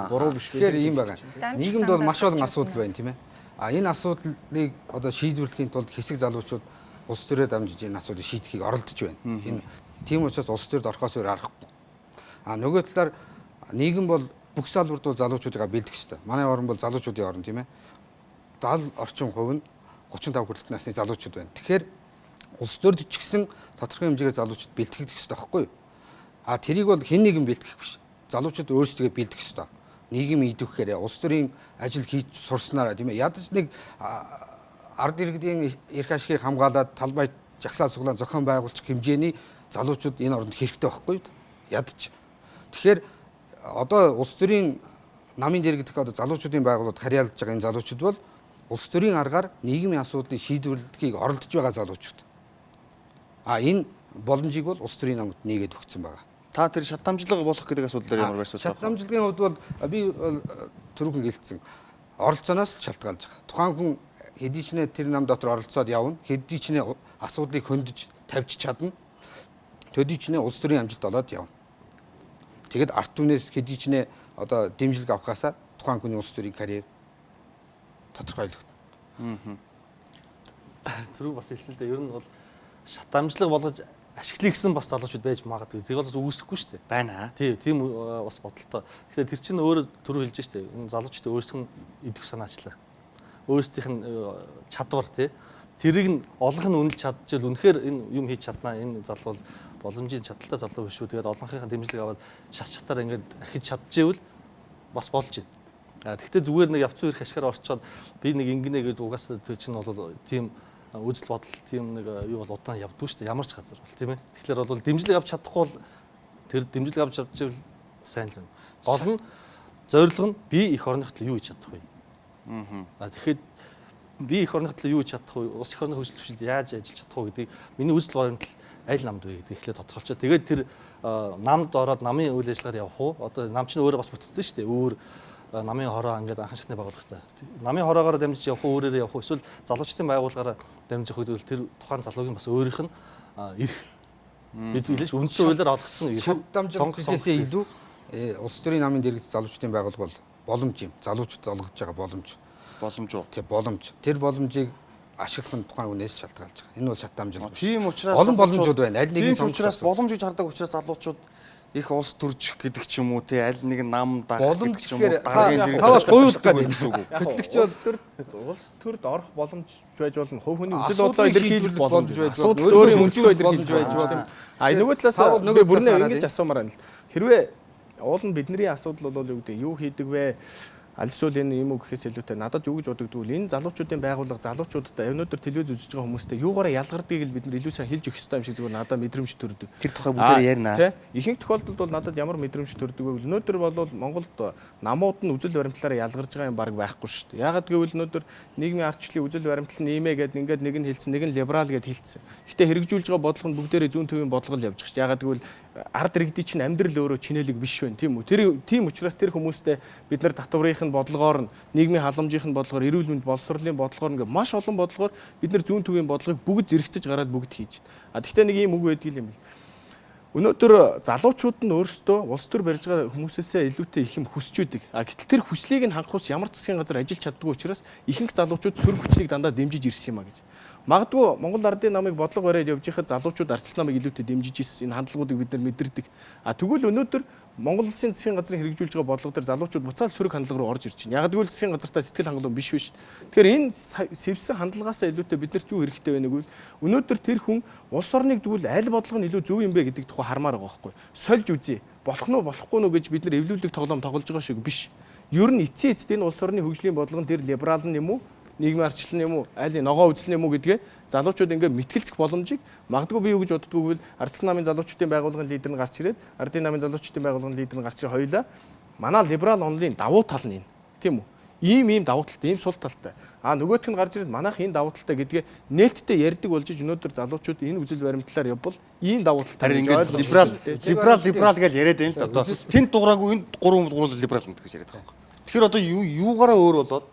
Буруу биш. Тэгэхээр ийм байгаа. Нийгэмд бол маш олон асуудал байна, тийм ээ. А энэ асуудлыг одоо шийдвэрлэхийн тулд хэсэг залуучууд улс төрөө дамжиж энэ асуудлыг шийдэхийг оролдож байна. Энэ тийм учраас улс төрд орохоос өөр аргагүй. А нөгөө талаар нийгэм бол бүх салбарт бол залуучуудыгаа бэлдэх ёстой. Манай орн бол залуучуудын орн, тийм ээ. 70 орчим хувь нь 35 хүртэлх насны залуучууд байна. Тэгэхээр улс төрд ч гэсэн тодорхой хэмжээгээр залуучууд бэлтгэх ёстой байхгүй юу? А тэрийг бол хэн нэгэн бэлтгэх биш. Залуучууд өөрсдөө бэлдэх ёстой. Нийгэм идэвхэхээр улс төрийн ажил хийж сурснараа, тийм ээ. Ядаж нэг ард иргэдийн эрх ашигыг хамгаалаад талбай жагсаал суглаан зохион байгуулчих хэмжээний залуучууд энэ оронд хэрэгтэй байхгүй юу? Ядаж. Тэгэхээр одоо улс төрийн намын дэргэдэх одоо залуучуудын байгууллагад харьяалж байгаа энэ залуучууд бол улс төрийн аргаар нийгмийн асуудлыг шийдвэрлэхийг оролдож байгаа залуучууд. А энэ боломжийг бол улс төрийн намд нээгээд өгсөн байгаа. Та тэр шат дамжлага болох гэдэг асуудал дээр ямар байр суурь Шат дамжлагын хувьд бол би түрүүхэн гэлцсэн. Оролцооноос л шалтгаалж байгаа. Тухайн хүн хэдий ч нэ тэр нам дотор оролцоод явна, хэдий ч нэ асуудлыг хөндөж тавьж чадна. Төдий ч нэ улс төрийн амжилт олоод явна. Тэгэд арт түмнээс хэдий ч нэ одоо дэмжлэг авахаасаа тухайн хүний улс төрийн карьер тодорхойлогдно. Түрүү бас хэлсэн л дээ. Ер нь бол шат дамжлага болгож ашиглая гэсэн бас залуучууд байж магадгүй. Тэр бол бас үүсэхгүй шүү дээ. Байна. Тий, тийм бас бодолтой. Тэгэхээр тэр чинь өөрөө түрүү хэлж штэ. Энэ залуучууд өөрсдөө идэх санаачлаа. Өөрсдийнх нь чадвар, тий. Тэрийг нь олонх нь үнэлж чадчихвал үнэхээр энэ юм хийж чаднаа. Энэ залуу бол боломжийн чадaltaй залуу биш үү. Тэгээд олонхийнхаа дэмжлэг аваад шат шатаар ингээд ахиж чадчихвэл бас болж байна. Тэгэхдээ зүгээр нэг явцсан ирэх ашгаар орчоод би нэг ингэнэ гэж угаасаа тэр чинь бол тийм үзэл бодол, тийм нэг юу бол удаан явдгүй шүү дээ. Ямар ч газар бол, тийм ээ. Тэгэхээр бол дэмжлэг авч чадахгүй бол тэр дэмжлэг авч чадчихвал сайн л байна. Гол нь зорилго нь би эх орных төлөө юу хийж чадах вэ? Тэгэхээр би эх орных төлөө юу хийж чадах вэ? Улс эх орны хөгжил дэвшилд яаж ажиллаж чадах вэ гэдгийг миний үзэл баримтал аль намд вэ гэдгийг эхлээд тодорхойлцоо. Тэгээд тэр намд ороод намын үйл ажиллагаар явах уу? Одоо нам чинь өөрөө бас бүтцэн шүү дээ. Өөр намын хороо ингээд анхан шатны байгууллагатай. Намын хороогоор дамжиж явах уу, өөрөөрөө явах уу, эсвэл залуучдын байгууллагаараа дамжих үү гэвэл тэр тухайн залуугийн бас өөрийнх нь эрх. Бид хэлж үндсэн хуулиар олгогдсон эрх. Шат дамжлага гэдгээсээ илүү улс төрийн намын дэргэд залуучдын байгууллага бол боломж юм. Залуучууд олгож байгаа боломж. Боломж уу? Тэг боломж. Тэр боломжийг ашиглах нь тухайн хүнээс шалтгаалж байгаа. Энэ бол шат дамжлага биш. Тийм учраас олон боломжууд байна. Аль нэгэн Тийм учраас боломж гэж хардаг учраас залуучууд их улс төрчих гэдэг ч юм уу, те аль нэг нам дагах гэдэг ч юм уу, даргын та бас гуйлах гэдэг гэсэн үг. Хөтлөгч бол улс төрд орох боломж байж болно. Хувь хүний үзэл бодлоо илэрхийлэх боломж байж болно. Асуудал өөрийн өнцгөө илэрхийлэх байж болно. А нөгөө талаас би бүрнээ ингэж асуумаар байна л. Хэрвээ уул нь бидний асуудал бол юу гэдэг юу хийдэг вэ? Аль эсвэл энэ юм уу гэхээс илүүтэй надад юу гэж бодогдгүй л энэ залуучуудын байгууллага залуучуудтай өнөөдөр телевиз үзэж байгаа хүмүүстэй юугаараа ялгардгийг л бид нар илүү сайн хэлж өгөх ёстой юм шиг зүгээр надад мэдрэмж төрдөг. Тэр тухай бүгдээр ярина. Тэ? Ихэнх тохиолдолд бол надад ямар мэдрэмж төрдөг вэ гэвэл өнөөдөр бол Монголд намууд нь үзэл баримтлалаараа ялгарж байгаа юм баг байхгүй шүү дээ. Яагаад гэвэл өнөөдөр нийгмийн ардчлалын үзэл баримтлал нь иймээ гэд ингээд нэг нь хэлсэн, нэг нь либерал гэд хэлсэн. Гэтэ хэрэгжүүлж байгаа бодлого нь бүгдээрээ зүүн төвийн бодлого л явж байгаа шүү дээ. Яагаад гэвэл ард иргэдийн чинь амьдрал өөрөө чинэлэг биш байна, тийм үү? Тэр тийм учраас тэр хүмүүстэй бид нар татврынх нь бодлогоор нь, нийгмийн халамжийнх нь бодлогоор, эрүүл мэнд боловсролын бодлогоор ингээ маш олон бодлогоор бид нар зүүн төвийн бодлогыг бүгд зэрэгцэж гараад бүгд хийж байна. А тэгтээ нэг ийм үг байдаг юм бэл. Өнөөдөр залуучууд нь өөрсдөө улс төр барьж байгаа хүмүүсээсээ илүүтэй их юм хүсч үүдэг. А гэтэл тэр хүслийг нь хангах ус ямар засгийн газар ажиллаж чаддгүй учраас ихэнх залуучууд сөрөг хүчлийг дандаа дэмжиж ирсэн юм а гэж. Магадгүй Монгол ардын намыг бодлого бариад явж байхад залуучууд ардчил намыг илүүтэй дэмжиж ирсэн. Энэ хандлагуудыг бид нар мэдэрдэг. А тэгвэл өнөөдөр Монгол улсын засгийн газрын хэрэгжүүлж байгаа бодлого дээр залуучууд буцаал сөрөг хандлага руу орж ирж байна. Яг гэвэл засгийн газартаа сэтгэл хангалуун биш биш. Тэгэхээр энэ сэвсэн хандлагаасаа илүүтэй биднэрт юу хэрэгтэй вэ гэвэл өнөөдөр тэр хүн улс орныг тэгвэл аль бодлого нь илүү зөв юм бэ гэдэг тухай хармаар байгаа байхгүй. Сольж үзье. Болох нь уу болохгүй нь уу гэж бид нар эвлүүлэг тоглоом тоглож байгаа шиг биш. Ер нь эцсийн эцэст энэ улс орны хөгжлийн бодлого нь тэр либерал нь юм уу? Нийгмийн ардчлал нь юм уу, аль ногоо үзэл нь юм уу гэдгээ залуучууд ингээ мэтгэлцэх боломжийг магадгүй би юу гэж боддгоо гэвэл ардчлал намын залуучдын байгууллагын лидер нь гарч ирээд ардын намын залуучдын байгууллагын лидер нь гарч ирээ хоёулаа манай либерал онлын давуу тал нь энэ, тийм үү? Ийм давуу талтай, ийм сул талтай. А нөгөөх нь гарч ирээд манайх энэ давуу талтай гэдгээ нээлттэй ярьдаг болж өнөөдөр залуучууд энэ үзэл баримтлалаар явбал ийм давуу талтай. Харин ингээд либерал гэж яриад байна л да. Одоо тэнд дуграагүй энэ гурван гурван либерал гэдэг гэж яриад байгаа юм. Тэгэхээр одоо юугаараа өөр болоод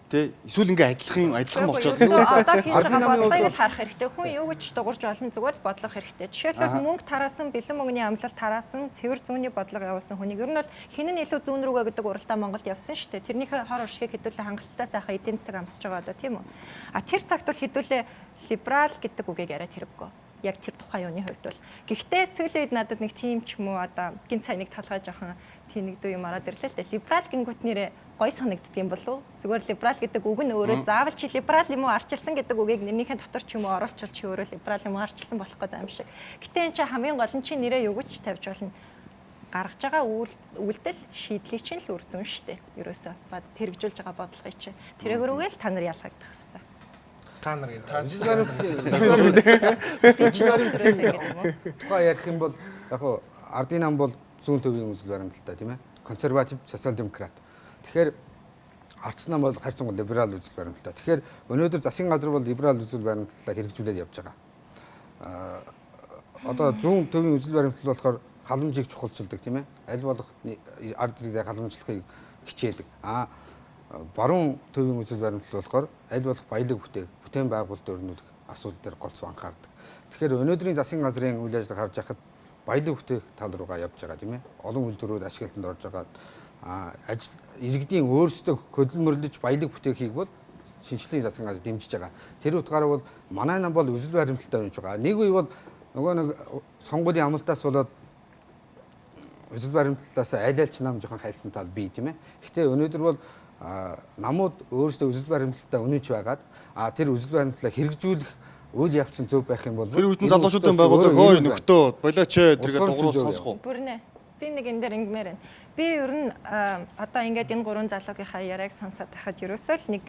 Тэ эсвэл ингээ адилхан адилхан болчиход одоо хийж байгаа бодлогыг л харах хэрэгтэй. Хүн юу гэж дуурж болно зүгээр л бодлого хэрэгтэй. Жишээлбэл мөнгө тараасан, бэлэн мөнгөний амлалт тараасан, цэвэр зүүнний бодлого явуулсан хүнийг ер нь бол хэн нь илүү зүүн рүүгээ гэдэг уралдаа Монголд явсан шүү дээ. Тэрнийхээ хор уршигыг хэдүүлээ хангалттай сайхан эдийн засаг амсаж байгаа одоо тийм үү. А тэр цагт бол хэдүүлээ либерал гэдэг үгийг яриад хэрэггүй. Яг тэр тухайн юуны хувьд бол. Гэхдээ сүүлийн үед надад нэг тийм ч юм уу одоо гин цай нэг талхай жоохон тэнэгдүү юм ороод ирлээ л дээ. Либерал гингүүт нэрээ гой санагддаг юм болов уу? Зүгээр либерал гэдэг үг нь өөрөө заавал чи либерал юм уу арчилсан гэдэг үгийг нэрнийхэн дотор ч юм уу оруулчвал чи өөрөө либерал юм уу арчилсан болох гэдэг юм шиг. Гэтэ энэ чи хамгийн гол нь чи нэрээ юу гэж тавьж болно? Гаргаж байгаа үйлдэл шийдлийг чинь л үр дүн шүү дээ. Ерөөсөө бод хэрэгжүүлж байгаа бодлогыг чи тэрэг рүүгээ л та нар ялгагдах хэвээр. Та нар гэ та тухай ярих юм бол яг хуу ардын нам бол зүүн төвийн үзэл баримталтай тийм ээ. Консерватив, социал демократ. Тэгэхээр ардс нам бол харьцангуй либерал үзэл баримталтай. Тэгэхээр өнөөдөр засгийн газар бол либерал үзэл баримтлалаа хэрэгжүүлээд явж байгаа. Одоо зүүн төвийн үзэл баримтлал болохоор халамжийг чухалчилдаг тийм ээ. Аль болох ард иргэдээ халамжлахыг хичээдэг. Аа баруун төвийн үзэл баримтлал болохоор аль болох баялаг бүтээх, бүтээн байгуулалт өрнүүлэх асуудал дээр голцоо анхаардаг. Тэгэхээр өнөөдрийн засгийн газрын үйл ажиллагаа харж байхад баялаг бүтээх тал руугаа явж байгаа тийм ээ. Олон үйлдвэрүүд ашиглалтанд орж байгаа. Ажил иргэдийн өөрсдөө хөдөлмөрлөж баялаг бүтээхийг бол шинжлэлийн засгийн газар дэмжиж байгаа. Тэр утгаараа бол манай нам бол үзэл баримталтай унж байгаа. Нэг үе бол нөгөө нэг сонгуулийн амлалтаас болоод үзэл баримтлалаас аль альч нам жоохон хайлсан тал бий тийм ээ. Гэтэ өнөөдөр бол намууд өөрсдөө үзэл баримталтай үнэнч байгаад тэр үзэл баримтлалаа хэрэгжүүлэх үйл явц нь зөв байх юм бол тэр үед нь залуучуудын байгууллага хөөе нөхдөө болооч тэргээ дугуйруу сонсох уу? Бүрнэ. Би нэг энэ дээр ингэмээр байна. Би ер нь одоо ингээд энэ гурван залуугийнхаа яриаг сонсоод байхад ерөөсөө л нэг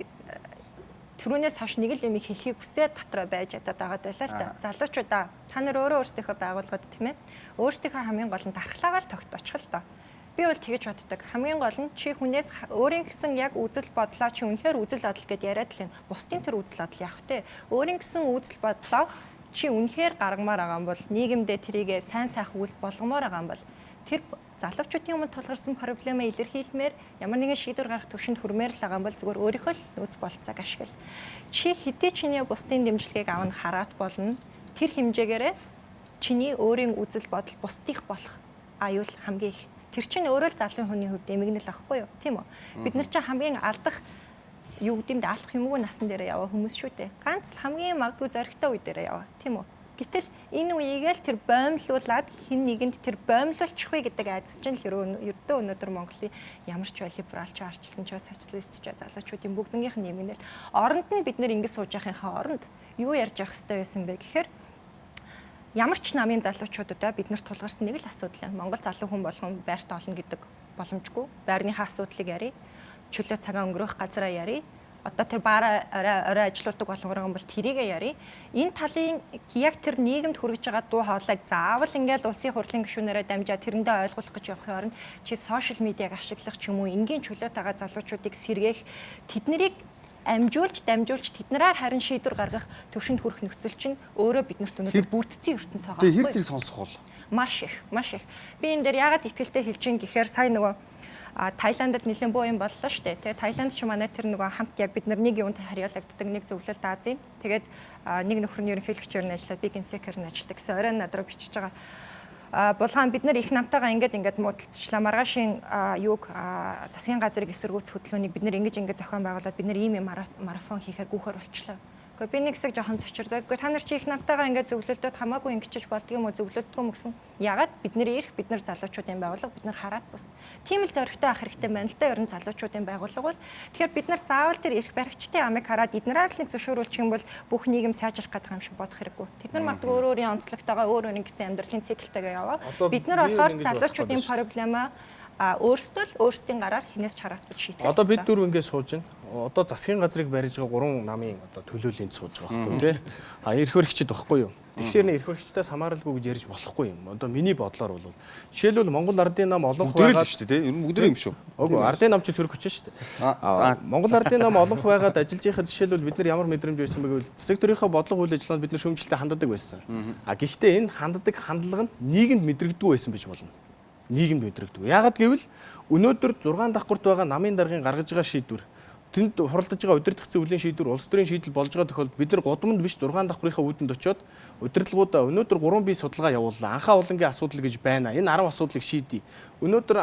түрүүнээс хойш нэг л юм хэлхийг хүсээд дотроо байж ядаад байгаа байлаа л да. Залуучуудаа та нар өөрөө өөрсдийнхөө байгууллагад тийм ээ. Өөрсдийнхөө хамгийн гол нь дархлаагаа л тогтоочих л доо. Би бол тэгэж боддог. Хамгийн гол нь чи хүнээс өөрийн гэсэн яг үзэл бодлоо чи үнэхээр үзэл бодол гэд яриад л юм. Бусдын тэр үзэл бодол яах вэ? Өөрийн гэсэн үзэл бодлоо чи үнэхээр гаргамаар байгаа юм бол нийгэмдээ тэрийг сайн сайхан үйлс болгомоор байгаа юм бол тэр залуучуудын өмнө тулгарсан проблемаа илэрхийлмээр ямар нэгэн шийдвэр гаргах түвшинд хүрмээр л байгаа юм бол зүгээр өөрийнхөө л нөөц болцоог ашигла. Чи хэдий чиний бусдын дэмжлэгийг авна хараат болно. Тэр хэмжээгээрээ чиний өөрийн үзэл бодол бусдых болох аюул хамгийн их. Тэр чинь өөрөө л залуу хүний хувьд эмгэнэл ахгүй юу? Тийм үү? Бид нар чинь хамгийн алдах юу гэдэм дэ алах юмгүй насан дээрээ яваа хүмүүс шүү дээ. Ганц л хамгийн магадгүй зоригтой үе дээрээ яваа. Тийм үү? Гэтэл энэ үеийг л тэр боомлуулад хэн нэгэнд тэр боомлуулчих вэ гэдэг айдас чинь л ердөө өнөөдөр Монголын ямар ч либерал ч арчилсан ч социалист ч залуучуудын бүгднгийнх нь нэмгэнэл оронд нь бид нэр ингэ сууж байхынхаа оронд юу ярьж явах хэрэгтэй байсан бэ гэхээр ямар ч намын залуучуудаа бид нарт тулгарсан нэг л асуудал юм. Монгол залуу хүн болгон байрт олно гэдэг боломжгүй. Байрныхаа асуудлыг ярив. Чөлөө цагаан өнгөрөөх газараа ярив. Одоо тэр баараа орой ажилуулдаг болгоор юм бол тэрийгэ ярив. Энэ талын яг тэр нийгэмд хүргэж байгаа дуу хоолойг заавал ингээл улсын хурлын гишүүнээрээ дамжаа тэрэндээ ойлгуулах гэж явахын оронд чи сошиал медиаг ашиглах ч юм уу энгийн чөлөөтэйгээ залуучуудыг сэргээх тэднийг амжуулж дамжуулж тэднэрээр харин шийдвэр гаргах төвшөнд хүрэх нөхцөл чинь өөрөө биднэрт өнөөдөр бүрдсэн ертөнц байгаа. Тэгээ хэр зэрэг сонсох бол маш их, маш их. Би энэ дээр яагаад итгэлтэй хэлж ин гэхээр сая нөгөө Таиландд нэлээд боо юм боллоо шүү дээ. Тэгээ Таиланд ч манай тэр нөгөө хамт яг бид нар нэг юунтай харьяалагддаг нэг зөвлөлт Азийн. Тэгээд нэг нөхөр нь ерөнхийлөгчөөр нь ажиллаад би генсекер нь ажилладаг гэсэн орой над руу бичиж байгаа. Булгаан бид нар их намтайгаа ингээд муудалцчлаа. Маргаашийн юуг засгийн газрыг эсэргүүцэх хөдөлгөөнийг бид нар ингэж зохион байгуулад бид нар ийм юм марафон хийхээр гүүхээр болчлоо. Гэхдээ би нэг хэсэг жоохон цочирдаад. Гэхдээ та нар чи их намтайгаа ингээд зөвлөлтөд хамаагүй ингэчиж болдго юм уу зөвлөлдгөө юм гэсэн. Ягаад бидний эрх бид нар залуучуудын байгууллага бид нар хараат бус. Тийм л зоригтой ах хэрэгтэй байна л да. Ер нь залуучуудын байгууллага бол тэгэхээр бид нар заавал тэр эрх баригчдын амыг хараад эднэрээр л нэг зөвшөөрүүлчих юм бол бүх нийгэм сайжрах гэдэг юм шиг бодох хэрэггүй. Тэд нар магадгүй өөр өөрийн онцлогтойгоо өөр өөрийн гэсэн амьдралын циклтэйгээ яваа. Бид нар болохоор залуучуудын проблемаа өөрсдөө л өөрсдийн гараар хинээс ч хараас бич шийдэх. Одоо бид дөрөв ингээд сууж байна. Одоо засгийн газрыг барьж байгаа гурван намын одоо төлөөлөнд сууж байгаа байхгүй тий. А эрх баригчид байхгүй юу? Тэгсээр нь эрх баригчдаас хамааралгүй гэж ярьж болохгүй юм. Одоо миний бодлоор бол жишээлбэл Монгол ардын нам олонх байгаад шүү дээ тий. Ер нь бүгдээ юм шүү. Үгүй ардын нам чи сөрөг хүч шүү дээ. Монгол ардын нам олонх байгаад ажиллаж байхад жишээлбэл бид нар ямар мэдрэмж байсан бэ гэвэл засаг төрийнхөө бодлого үйл ажиллагаанд бид нар шүүмжлэлтэй ханддаг байсан. А гэхдээ энэ ханддаг хандлага нь нийгэмд мэдрэгддэггүй байсан байж болно. Нийгэмд мэдрэгддэг. Яагаад гэвэл өнөөдөр 6 давхарт байгаа намын даргын гаргаж байгаа шийдвэр Тэнд хуралдаж байгаа удирдах зөвлөлийн шийдвэр улс төрийн шийдэл болж байгаа тохиолдолд бид нар гудамд биш 6 давхрынхаа үүдэнд очиод удирдлагуудаа өнөөдөр 3 бие судалгаа явууллаа. Анхаа улангийн асуудал гэж байна. Энэ 10 асуудлыг шийдье. Өнөөдөр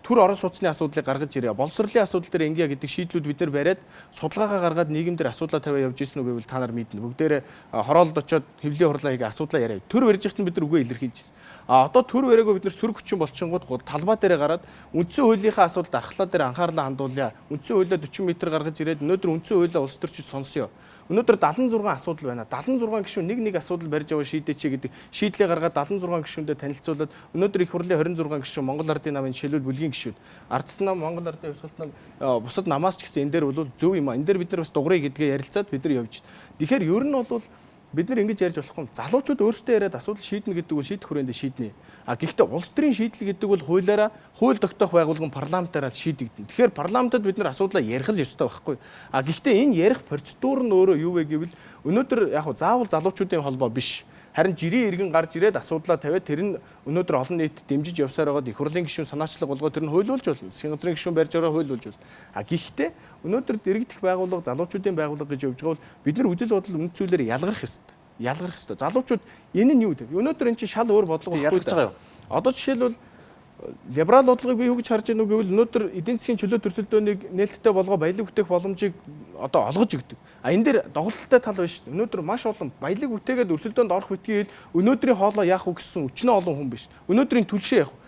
төр орон сууцны асуудлыг гаргаж ирээ. Боловсролын асуудал дээр ингэе гэдэг шийдлүүд бид нар бариад судалгаагаа гаргаад нийгэмдэр асуудлаа тавиа явж ирсэн үг гэвэл та нар мэднэ. Бүгдээрээ хороолд очиод хэвлийн хурлаа хийгээ асуудлаа яриа. Төр барьж ихтэн бид нар үгээ илэрхийлж ирсэн. А одоо төр бариагүй бид нар сөрөг хүчин болчингууд талбай дээрээ гараад үндсэн хуулийнхаа асуудалд архлаа дээр анхаарлаа хандуулъя. Үндсэн хуулиа 40 м гаргаж ирээд өнөөдөр үндсэн хуулиа улс төрчид сонсъё. Өнөөдөр 76 асуудал байна. 76 гишүүн нэг нэг асуудал барьж аваа шийдээч гэдэг шийдлээ гаргаад 76 гишүүндээ танилцуулаад өнөөдөр их хурлын 26 гишүүн Монгол Ардын намын жишээлбэл бүлгийн гишүүд. Ардсан нам, Монгол Ардын хувьсгалт нам, бусад намаас ч гэсэн энэ дээр бол зөв юм а. Энэ дээр бид нар бас дугрыг гэдгээ ярилцаад бид нар явж. Тэгэхээр ер нь бол бид нар ингэж ярьж болохгүй. Залуучууд өөрсдөө яриад асуудал шийднэ гэдэг бол шийдэх хүрээндээ шийднэ. А гэхдээ улс төрийн шийдэл гэдэг бол хуулиараа хууль тогтоох байгууллага нь парламентаараа шийдэгдэнэ. Тэгэхээр парламентод бид нар асуудлаа ярих л ёстой байхгүй. А гэхдээ энэ ярих процедур нь өөрөө юу вэ гэвэл өнөөдөр яг заавал залуучуудын холбоо биш. Харин жирийн иргэн гарч ирээд асуудлаа тавиад тэр нь өнөөдөр олон нийт дэмжиж явсаар байгаад их хурлын гишүүн санаачлаг болгоо тэр нь хуйлуулж болно. Засгийн газрын гишүүн барьж ороо хуйлуулж болно. А гэхдээ өнөөдөр дэрэгдэх байгууллага, залуучуудын байгууллага гэж явж байгаа бол бид нар үзэл бодол үнэт зүйлээр ялгарх ёстой. Ялгарх ёстой. Залуучууд энэ нь юу вэ? Өнөөдөр эн чинь шал өөр бодлого байхгүй. Ялгарч байгаа юу? Одоо жишээлбэл либерал бодлогыг би юу гэж харж байна уу гэвэл өнөөдөр эдийн засгийн чөлөө төрсөлдөөнийг нээлттэй болгоо баялаг бүтээх боломжийг одоо олгож өгдөг. А энэ дээр доголдолтой тал биш. Өнөөдөр маш олон баялаг бүтээгээд өрсөлдөөнд орох битгий хэл өнөөдрийн хоолоо яах вэ гэсэн өчнөө олон хүн биш. Өнөөдрийн түлшээ яах вэ?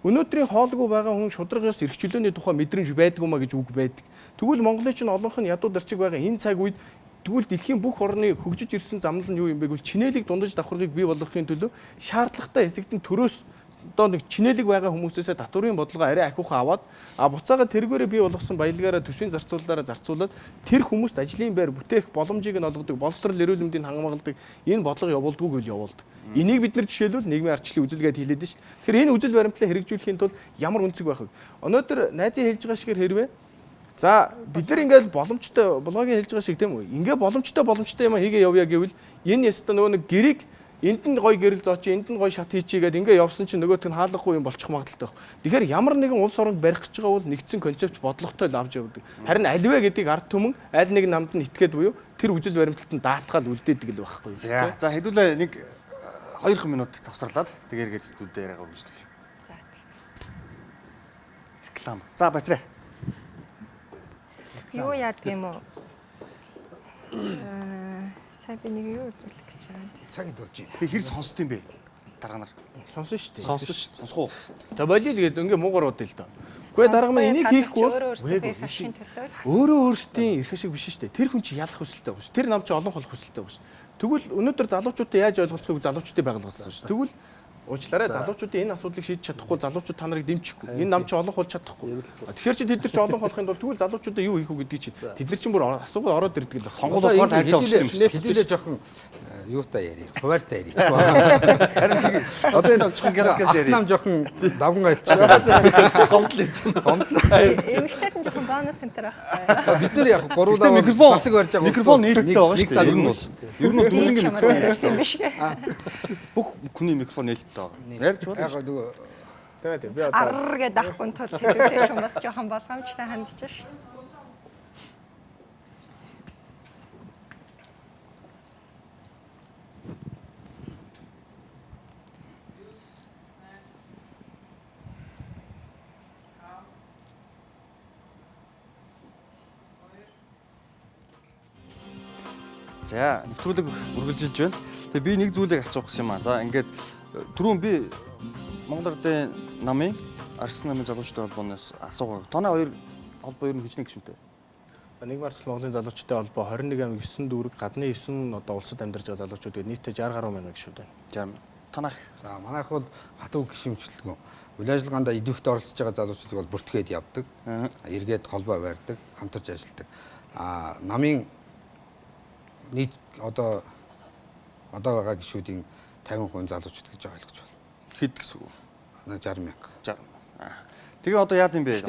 Өнөөдрийн хоолгүй байгаа хүн шударга ёс эрх чөлөөний тухай мэдрэмж байдгүй маа гэж үг байдаг. Тэгвэл Монголын чинь олонх нь ядуу дарчиг байгаа энэ цаг үед тэгвэл дэлхийн бүх орны хөгжиж ирсэн замнал нь юу юм бэ гэвэл чинээлэг дундаж давхаргыг бий болгохын төлөө шаардлагатай хэсэгт нь төрөөс одоо нэг чинээлэг байгаа хүмүүсээсээ татварын бодлогоо арай ахиухан аваад а буцаага тэргээрээ бий болгосон баялагаараа төсвийн зарцуулалтаараа зарцуулаад тэр хүмүүст ажлын байр бүтээх боломжийг нь олгодог, боловсрол эрүүл мэндийг хангамгалдаг энэ бодлого явуулдаггүй гэвэл явуулдаг. Энийг бид нар жишээлбэл нийгмийн ардчлалын үзэл гэдээ хэлээд ш. Тэгэхээр энэ үзэл баримтлаа хэрэгжүүлэхийн тулд ямар үнцэг байх вэ? Өнөөдөр найзын хэлж байгаа шигээр хэрвээ за бид нар ингээл боломжтой блогийн хэлж байгаа шиг тийм үү? Ингээ боломжтой юм хийгээ явъя гэвэл энэ ястаа нөгөө нэг гэрийг энд нь гой гэрэл зооч, энд нь гой шат хийчихгээд ингээ явсан чинь нөгөөх нь хаалгагүй юм болчих магадлалтай байх. Тэгэхээр ямар нэгэн улс оронд барих гэж байгаа бол нэгдсэн концепт бодлоготой л авч явдаг. Харин аливаа гэдгийг ард түмэн аль нэг намд нь итгээд буюу тэр үзэл баримтлалт нь даатгаал үлдээдэг л байхгүй. За хэдүүлээ нэг 2 минут завсарлаад тэгэргээд студид яриагаа үргэлжлүүлье. За. Реклам. За Батраа. Юу яадаг юм уу? Сайн би нэг юу үзүүлэх гэж байгаа юм. Цаг хэд болж байна? Би хэр сонсд юм бэ? Дараа нар. Сонсон шүү дээ. Сонсон шүү. Сонсох уу? За болио л гээд ингээ муугар удаа л доо. Үгүй дарга маань энийг хийхгүй бол өөрөө өөрсдийн эрх ашиг биш шүү дээ. Тэр хүн чи ялах хүсэлтэй байгаа шүү. Тэр нам чи олон болох хүсэлтэй байгаа шүү. Тэгвэл өнөөдөр залуучуудаа яаж ойлголцохыг залуучдын байгуулгасан шүү. Тэгвэл уучлаарай залуучуудын энэ асуудлыг шийдэж чадахгүй залуучууд та нарыг дэмжихгүй. Энэ нам чи олон болж чадахгүй. Тэгэхээр чи тэд нар чи олон болохын тулд тэгвэл залуучуудаа юу хийх үү гэдгийг чи тэд нар чинь бүр асуугаад ороод ирдэг л байна. Сонгуул болохоор хайртай болчих юм шүү. Хэдүүлээ жоохон юутай ярив. Хуваартай ярив. Харин одоо энэ жоохон гяс гяс ярив. Нам жоохон давган айлчих. Гомдол ирж байна. Эмэгтэйд нь жоохон бонус центр байхгүй. Бид нар яг гурвуулаа засаг барьж байгаа. Микрофон нээлттэй байгаа шүү дээ. Ер нь бол дөрвөнгийн микрофон нээлттэй биш гэ. Бүх хүний микрофон нээлттэй байгаа. Ярьж болно. Яг нөгөө тийм би одоо ар гэдэг ахгүй тул хэдүүлээ ч бас жоохон болгоомжтой хандж ш. За нэвтрүүлэг үргэлжилж байна. Тэгээ би нэг зүйлийг асуух гэсэн юм аа. За ингээд түрүүн би Монгол Ардын намын Арсан намын залуучдын холбооноос асуугаа. Таны хоёр холбоо ер нь хичнээн гишүүнтэй? За нийгмийн ардчлал Монголын залуучдын холбоо 21 аймаг 9 дүүрэг гадны 9 одоо улсад амьдарч байгаа залуучууд гээд нийтдээ 60 гаруй мянган гишүүд байна. 60. Танах. За манайх бол хатуу гишүүнчлэлгүй. Үйл ажиллагаанд идэвхтэй оролцож байгаа залуучуудыг бол бүртгээд явдаг. Эргээд холбоо барьдаг, хамтарч ажилладаг. А намын нийт одоо байгаа гишүүдийн 50% залуучууд гэж ойлгож байна. Хэд гэсэн үг? 60 мянга. 60. Тэгээ одоо яад юм бэ?